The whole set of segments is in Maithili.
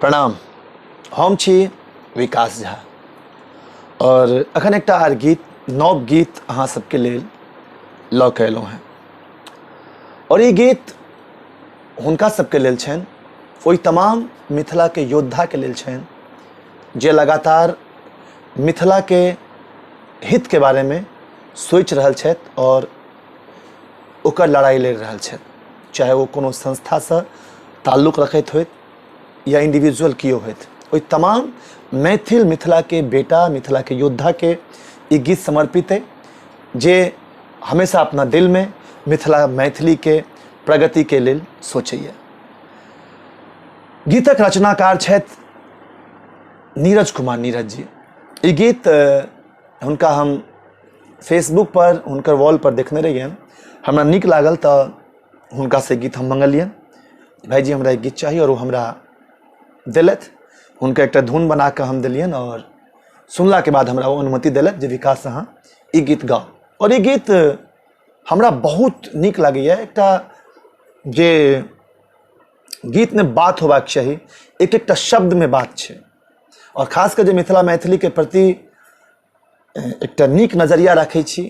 प्रणाम। हम छी विकास झा और अखन एकटा आर गीत, नव गीत अहाँ सबके लेल लऽ के एलहुँ हेँ। और ई गीत हुनका सबके लेल छनि, ओहि तमाम मिथिलाके योद्धाके लेल छनि जे लगातार मिथिलाके हितके बारेमे सोचि रहल छथि और ओकर लड़ाइ लड़ि रहल छथि, चाहे ओ कोनो संस्थासँ ताल्लुक रखैत होथि या इंडिविजुअल केओ होथि। ओहि तमाम मैथिल मिथिलाके बेटा, मिथिलाके योद्धाके ई गीत समर्पित अइ जे हमेशा अपना दिलमे मिथिला मैथिलीके प्रगतिके लेल सोचैए। गीतक रचनाकार छथि नीरज कुमार नीरज जी। ई गीत हुनका हम फेसबुक पर हुनकर वॉल पर देखने रहियनि, हमरा नीक लागल तऽ हुनका से गीत हम मंगलियनि, भाईजी हमरा गीत चाही, और ओ हमरा देलथि। हुनका एकटा धुन बना कऽ हम देलियनि और सुनलाके बाद हमरा ओ अनुमति देलथि जे विकास अहाँ ई गीत गाउ। और ई गीत हमरा बहुत नीक लागैए। एकटा जे गीतमे बात होबाक चाही, एक एकटा शब्दमे बात छै, और खास कऽ जे मिथिला मैथिलीके प्रति एकटा नीक नजरिया राखै छी,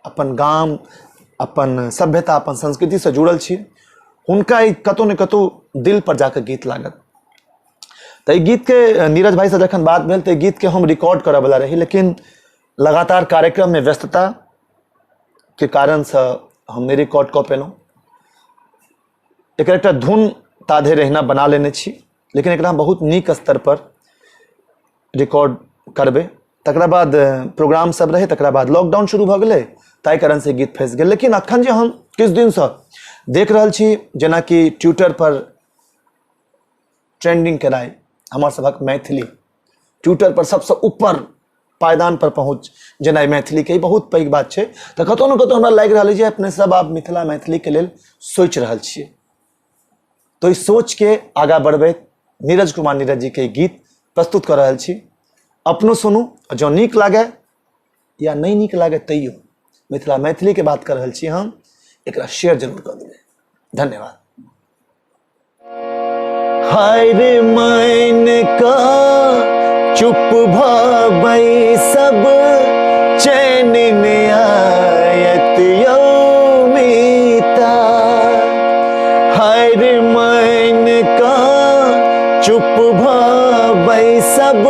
अपन गाम, अपन सभ्यता, अपन संस्कृतिसँ जुड़ल छी, हुनका ई कतहु ने कतहु दिल पर जाकऽ गीत लागत। तऽ ई गीतके नीरज भाइसँ जखन बात भेल तऽ ई गीतके हम रिकॉर्ड करऽवला रही, लेकिन लगातार कार्यक्रममे व्यस्तताके कारणसँ हम नहि रिकॉर्ड कऽ पेलहुँ। एकर एकटा धुन ताधरि एहिना बना लेने छी, लेकिन एकरा बहुत नीक स्तर पर रिकॉर्ड करबै। तकरा बाद प्रोग्राम सब रहै, तकरा बाद लॉकडाउन शुरू भऽ गेलै, ताहि कारणसँ गीत फँसि गेल। लेकिन अखन जे हम किछु दिनसँ देख रहल छी, जेनाकि ट्विटर पर ट्रेंडिंग केनाइ, हमर सभक मैथिली ट्विटर पर सबसँ ऊपर पायदान पर पहुँच जेनाइ मैथिलीके, ई बहुत पैघ बात छै। तऽ कतहु ने कतहु हमरा लागि रहल अछि जे अपने सब आब मिथिला मैथिलीके लेल सोचि रहल छियै। तो इस सोच के आगा बढ़बैत नीरज कुमार नीरज जी के गीत प्रस्तुत कर रहल छी। अपनो सुनू, जँ नीक लागे या नहीं नीक लागे तैयो मिथिला मैथिली के बात कर रहल छी हम, एकरा शेयर जरूर कर देबै। धन्यवाद। हाय रे मन का चुप भबै सब चैन ने आयत यौ मीता। हाय रे मन का चुप भबै सब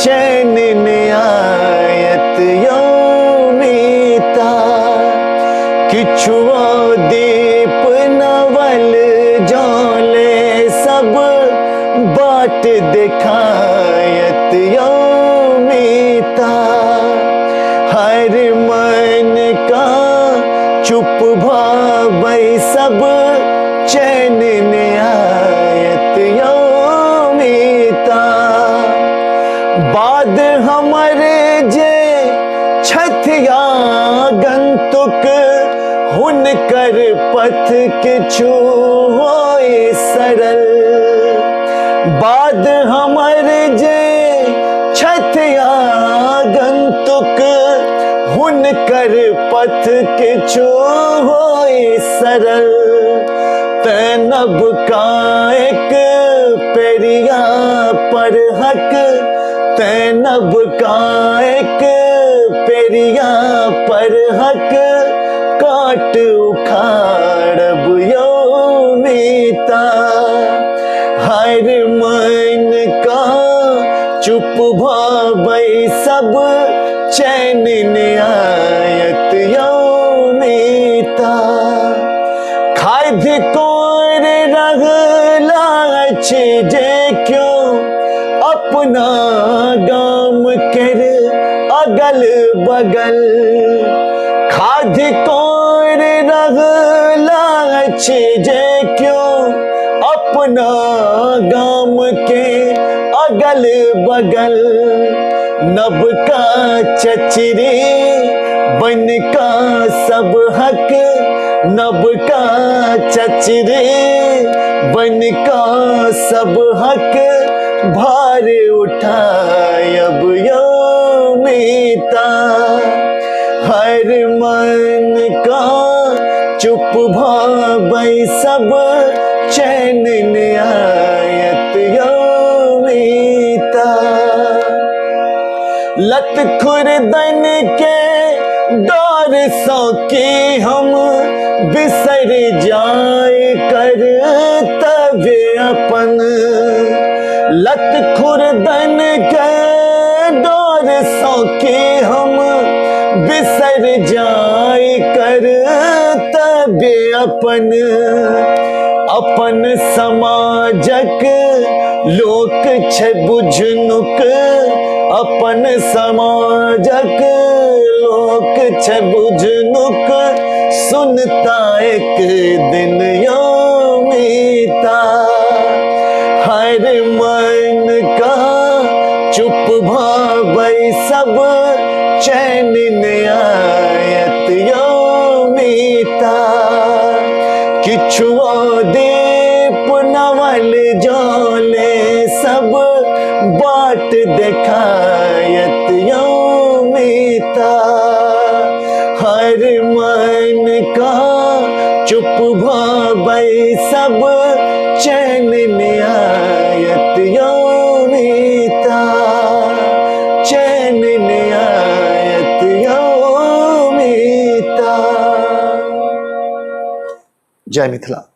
चैन ने आयत यौ मीता। किछुओ दीप नवल जले सब बाट देखायत यौ मीता। हर मन का चुप भबै सब चैन ने आयत यौ मीता। बाद हमर जे छथि आगंतुक हुनकर पथ किछु होय सरल। बाद हमर जे छथि आगंतुक हुनकर पथ किछु होय सरल। तैनब का एक पेरिया पर हक, तैनब का एक पेरिया पर हक काट उखाड़ब यौ मीता। हर मन का चुप भबै सब चैन ने आयत यौ मीता। खाद्य कोर रहला अछि जे क्यों अपना गाम केर अगल बगल। खाद्य कोर रहला अछि जे क्यों अपना गाम के अगल बगल। नबका चचरी बनका सब हक, नबका चचरी बनका सब हक भार उठायब यौ मीता। हर मन का चुप भबै सब चैन ने आयत यौ लत खुरदन के डर सँ की हम बिसर जाय कर तबे अपन। लत खुरदन के डर सँ की हम बिसर जाय कर तबे अपन। अपन समाजक लोक छै बुझनुक, अपन समाजक लोक छै बुझनुक, सुनता एक दिन यो मीता। हर मन का चुप भाबै सब चैन आयत यो मीता। किछुओ दीप नवल जले सब बाट देखायत यो मीता। हर मन का चुप भाबै सब चैन आयत यो मीता, चैन आयत यो मीता। जय मिथिला।